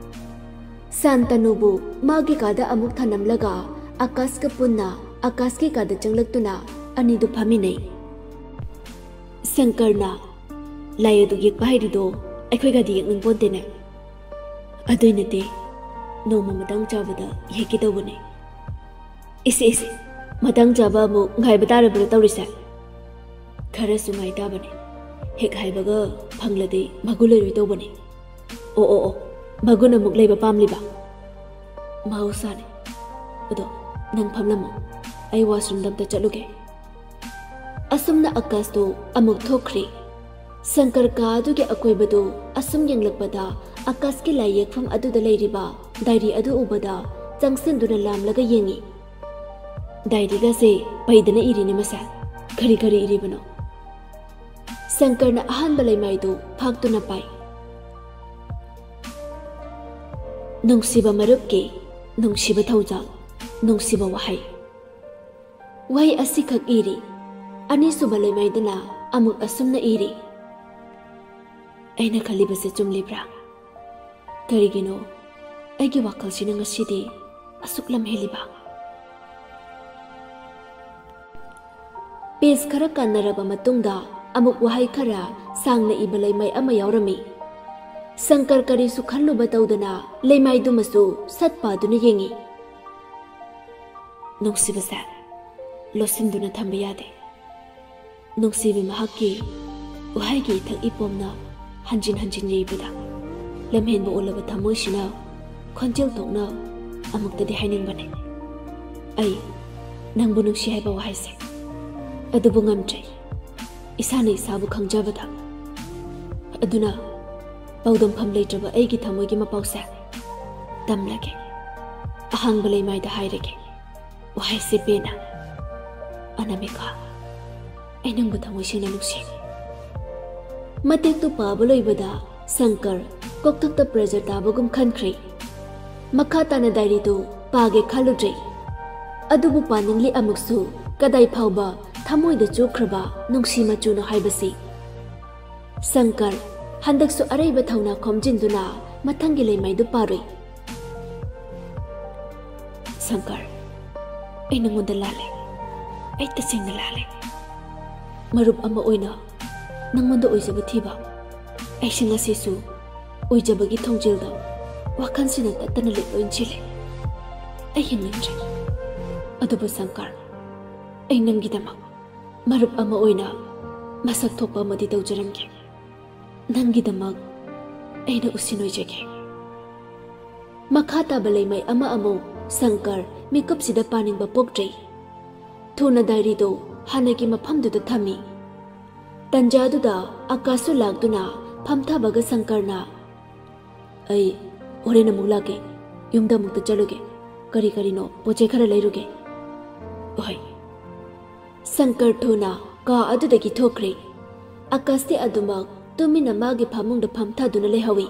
ꯁꯥꯟꯇꯅꯨꯕꯨ ꯃꯥꯒꯤ ꯀꯥꯗ ꯑꯃꯨꯛ ꯊꯅꯝꯂꯒ ꯑꯀꯥꯁꯀ ꯄꯨꯟꯅ ꯑꯀꯥꯁꯀꯤ ꯀꯥꯗ ꯆꯪꯂꯛꯇꯨꯅ ꯑꯅꯤꯗꯨ ꯐꯝꯃꯤꯟꯅꯩ꯫ ꯁꯪꯀꯔꯅ, "ꯂꯥꯏ ꯑꯗꯨ ꯌꯦꯛꯄ ꯍꯥꯏꯔꯤꯗꯣ ꯑꯩꯈꯣꯏꯒꯗꯤ ꯌꯦꯛꯅꯤꯡ ꯄꯣꯟꯇꯦꯅꯦ꯫ ꯑꯗꯨꯏ ꯅꯠꯇꯦ, ꯅꯣꯡꯃ ꯃꯇꯥꯡ ꯆꯥꯕꯗ ꯌꯦꯛꯀꯦ ꯇꯧꯕꯅꯦ"꯫ "ꯏꯁꯦ, ꯏꯁꯦ, ꯃꯇꯥꯡ ꯆꯥꯕ ꯑꯃꯨꯛ ꯉꯥꯏꯕ ꯇꯥꯔꯕ꯭ꯔꯥ ꯇꯧꯔꯤꯁꯦ? ꯈꯔꯁꯨ ꯉꯥꯏ ꯇꯥꯕꯅꯤ꯫ ꯍꯦꯛ ꯍꯥꯏꯕꯒ ꯐꯪꯂꯗꯤ ꯃꯒꯨꯟ ꯂꯩꯔꯣꯏ ꯇꯧꯕꯅꯤ꯫ ꯑꯣ, ꯑꯣ, ꯑꯣ, ꯃꯒꯨꯟ ꯑꯃꯨꯛ ꯂꯩꯕ ꯄꯥꯝꯂꯤꯕ? ꯃꯍꯧꯁꯥꯅꯤ꯫ ꯑꯗꯣ ꯅꯪ ꯐꯝꯂꯝꯃꯣ, ꯑꯩ washroomꯗ ꯑꯝꯇ ꯆꯠꯂꯨꯒꯦ꯫ ꯑꯁꯨꯝꯅ ꯑꯀꯥꯁꯇꯨ ꯑꯃꯨꯛ ꯊꯣꯛꯈ꯭ꯔꯤ꯫ ꯁꯪꯀꯔ ꯀꯥ ꯑꯗꯨꯒꯤ ꯑꯀꯣꯏꯕꯗꯨ ꯑꯁꯨꯝ ꯌꯦꯡꯂꯛꯄꯗ ꯑꯀꯥꯁꯀꯤ ꯂꯥꯏ ꯌꯦꯛꯐꯝ ꯑꯗꯨꯗ ꯂꯩꯔꯤꯕ diary ꯑꯗꯨ ꯎꯕꯗ ꯆꯪꯁꯤꯟꯗꯨꯅ ꯂꯥꯝꯂꯒ ꯌꯦꯡꯉꯤ꯫ Diaryꯒꯁꯦ ꯄꯩꯗꯅ ꯏꯔꯤꯅꯦ ꯃꯁꯦ꯫ ꯀꯔꯤ ꯀꯔꯤ ꯏꯔꯤꯕꯅꯣ? ꯁꯪꯀꯔꯅ ꯑꯍꯥꯟꯕ ꯂꯩꯃꯥꯏꯗꯨ ꯐꯥꯛꯇꯨꯅ ꯄꯥꯏ꯫ ꯅꯨꯡꯁꯤꯕ ꯃꯔꯨꯞꯀꯤ ꯅꯨꯡꯁꯤꯕ ꯊꯧꯖꯥꯜ, ꯅꯨꯡꯁꯤꯕ ꯋꯥꯍꯩ꯫ ꯋꯥꯍꯩ ꯑꯁꯤꯈꯛ ꯏꯔꯤ꯫ ꯑꯅꯤꯁꯨꯕ ꯂꯩꯃꯥꯏꯗꯅ ꯑꯃꯨꯛ ꯑꯁꯨꯝꯅ ꯏꯔꯤ, "ꯑꯩꯅ ꯈꯜꯂꯤꯕꯁꯦ ꯆꯨꯝꯂꯤꯕ꯭ꯔꯥ? ꯀꯔꯤꯒꯤꯅꯣ ꯑꯩꯒꯤ ꯋꯥꯈꯜꯁꯤꯅ ꯉꯁꯤꯗꯤ ꯑꯁꯨꯛ ꯂꯝꯍꯦꯜꯂꯤꯕ?" Page ꯈꯔ ꯀꯥꯟꯅꯔꯕ ꯃꯇꯨꯡꯗ ꯑꯃꯨꯛ ꯋꯥꯍꯩ ꯈꯔ ꯁꯥꯡꯅ ꯏꯕ ꯂꯩꯃꯥꯏ ꯑꯃ ꯌꯥꯎꯔꯝꯃꯤ꯫ ꯁꯪꯀꯔ ꯀꯔꯤꯁꯨ ꯈꯜꯂꯨꯕ ꯇꯧꯗꯅ ꯂꯩꯃꯥꯏꯗꯨꯃꯁꯨ ꯁꯠ ꯄꯥꯗꯨꯅ ꯌꯦꯡꯉꯤ꯫ ꯅꯨꯡꯁꯤꯕꯁꯦ ꯂꯣꯠꯁꯤꯟꯗꯨꯅ ꯊꯝꯕ ꯌꯥꯗꯦ꯫ ꯅꯨꯡꯁꯤꯕꯤ ꯃꯍꯥꯛꯀꯤ ꯋꯥꯍꯩꯒꯤ ꯏꯊꯛ ꯏꯄꯣꯝꯅ ꯍꯟꯖꯤꯟ ꯍꯟꯖꯤꯟ ꯌꯩꯕꯗ ꯂꯝꯍꯦꯟꯕ ꯑꯣꯜꯂꯕ ꯊꯃꯣꯏꯁꯤꯅ ꯈꯣꯟꯖꯦꯜ ꯊꯣꯛꯅ ꯑꯃꯨꯛꯇꯗꯤ ꯍꯥꯏꯅꯤꯡꯕꯅꯤ, "ꯑꯩ ꯅꯪꯕꯨ ꯅꯨꯡꯁꯤ" ꯍꯥꯏꯕ ꯋꯥꯍꯩꯁꯦ꯫ ꯑꯗꯨꯕꯨ ꯉꯝꯗ꯭ꯔꯦ, ꯏꯁꯥꯅ ꯏꯁꯥꯕꯨ ꯈꯪꯖꯕꯗ꯫ ꯑꯗꯨꯅ ꯄꯥꯎꯗꯝꯐꯝ ꯂꯩꯇ꯭ꯔꯕ ꯑꯩꯒꯤ ꯊꯃꯣꯏꯒꯤ ꯃꯄꯥꯎꯁꯦ ꯇꯝꯂꯒꯦ, ꯑꯍꯥꯡꯕ ꯂꯩꯃꯥꯏꯗ ꯍꯥꯏꯔꯒꯦ꯫ ꯋꯥꯍꯩꯁꯦ ꯄꯦꯟꯅ, "ꯑꯅꯥꯃꯤꯀꯥ, ꯑꯩ ꯅꯪꯕꯨ ꯊꯃꯣꯏ ꯁꯦꯡꯅ ꯅꯨꯡꯁꯤ"꯫ ꯃꯇꯦꯛꯇꯨ ꯄꯥꯕ ꯂꯣꯏꯕꯗ ꯁꯪꯀꯔ ꯀꯣꯛꯊꯛꯇ pressure ꯇꯥꯕꯒꯨꯝ ꯈꯟꯈ꯭ꯔꯦ꯫ ꯃꯈꯥ ꯇꯥꯅ diaryꯗꯨ ꯄꯥꯒꯦ ꯈꯜꯂꯨꯗ꯭ꯔꯦ꯫ ꯑꯗꯨꯕꯨ ꯄꯥꯅꯤꯡꯂꯤ ꯑꯃꯨꯛꯁꯨ, ꯀꯗꯥꯏ ꯐꯥꯎꯕ ꯊꯃꯣꯏꯗ ꯆꯨꯈ꯭ꯔꯕ ꯅꯨꯡꯁꯤ ꯃꯆꯨꯅꯣ ꯍꯥꯏꯕꯁꯤ꯫ ꯁꯪꯀꯔ ꯍꯟꯗꯛꯁꯨ ꯑꯔꯩꯕ ꯊꯧꯅꯥ ꯈꯣꯝꯖꯤꯟꯗꯨꯅ ꯃꯊꯪꯒꯤ ꯂꯩꯃꯥꯏꯗꯨ ꯄꯥꯔꯨꯏ꯫ "ꯁꯪꯀꯔ, ꯑꯩ ꯅꯉꯣꯟꯗ ꯂꯥꯜꯂꯦ꯫ ꯑꯩ ꯇꯁꯦꯡꯅ ꯂꯥꯜꯂꯦ꯫ ꯃꯔꯨꯞ ꯑꯃ ꯑꯣꯏꯅ ꯅꯉꯣꯟꯗ ꯑꯣꯏꯖꯕ ꯊꯤꯕ ꯑꯩꯁꯦ ꯉꯁꯤꯁꯨ ꯑꯣꯏꯖꯕꯒꯤ ꯊꯣꯡꯖꯤꯜꯗ ꯋꯥꯈꯜꯁꯤꯅ ꯇꯠꯇꯅ ꯂꯦꯞꯄ ꯏꯟꯁꯤꯜꯂꯦ꯫ ꯑꯩ ꯍꯤꯡꯅꯤꯡꯗ꯭ꯔꯦ꯫ ꯑꯗꯨꯕꯨ ꯁꯪꯀꯔ, ꯑꯩ ꯅꯪꯒꯤꯗꯃꯛ ꯃꯔꯨꯞ ꯑꯃ ꯑꯣꯏꯅ ꯃꯁꯛ ꯊꯣꯛꯄ ꯑꯃꯗꯤ ꯇꯧꯖꯔꯝꯒꯦ꯫ ꯅꯪꯒꯤꯗꯃꯛ ꯑꯩꯅ ꯎꯁꯤꯟ ꯑꯣꯏꯖꯒꯦ꯫ ꯃꯈꯥ ꯇꯥꯕ ꯂꯩꯃꯥꯏ ꯑꯃ ꯑꯃꯨꯛ ꯁꯪꯀꯔ ꯃꯤꯀꯨꯞꯁꯤꯗ ꯄꯥꯅꯤꯡꯕ ꯄꯣꯛꯇ꯭ꯔꯦ꯫ ꯊꯨꯅ ꯗꯥꯏꯔꯤꯗꯨ ꯍꯥꯟꯅꯒꯤ ꯃꯐꯝꯗꯨꯗ ꯊꯝꯃꯤ꯫ ꯇꯟꯖꯥꯗꯨꯗ ꯑꯀꯥꯁꯁꯨ ꯂꯥꯛꯇꯨꯅ ꯐꯝꯊꯕꯒ ꯁꯪꯀꯔꯅ, "ꯑꯩ ꯍꯣꯔꯦꯟ ꯑꯃꯨꯛ ꯂꯥꯛꯀꯦ꯫ ꯌꯨꯝꯗ ꯑꯃꯨꯛꯇ ꯆꯠꯂꯨꯒꯦ꯫ ꯀꯔꯤ ꯀꯔꯤꯅꯣ ꯄꯣꯠ ꯆꯩ ꯈꯔ ꯂꯩꯔꯨꯒꯦ꯫" "ꯍꯣꯏ꯫" ꯁꯪꯀꯔ ꯊꯨꯅ ꯀꯥ ꯑꯗꯨꯗꯒꯤ ꯊꯣꯛꯈ꯭ꯔꯦ꯫ ꯑꯀꯥꯁꯇꯤ ꯑꯗꯨꯃꯛ ꯇꯨꯃꯤꯟꯅ ꯃꯥꯒꯤ ꯐꯃꯨꯡꯗ ꯐꯝꯊꯗꯨꯅ ꯂꯩꯍꯧꯏ꯫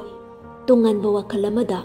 ꯇꯣꯉꯥꯟꯕ ꯋꯥꯈꯜ ꯑꯃꯗ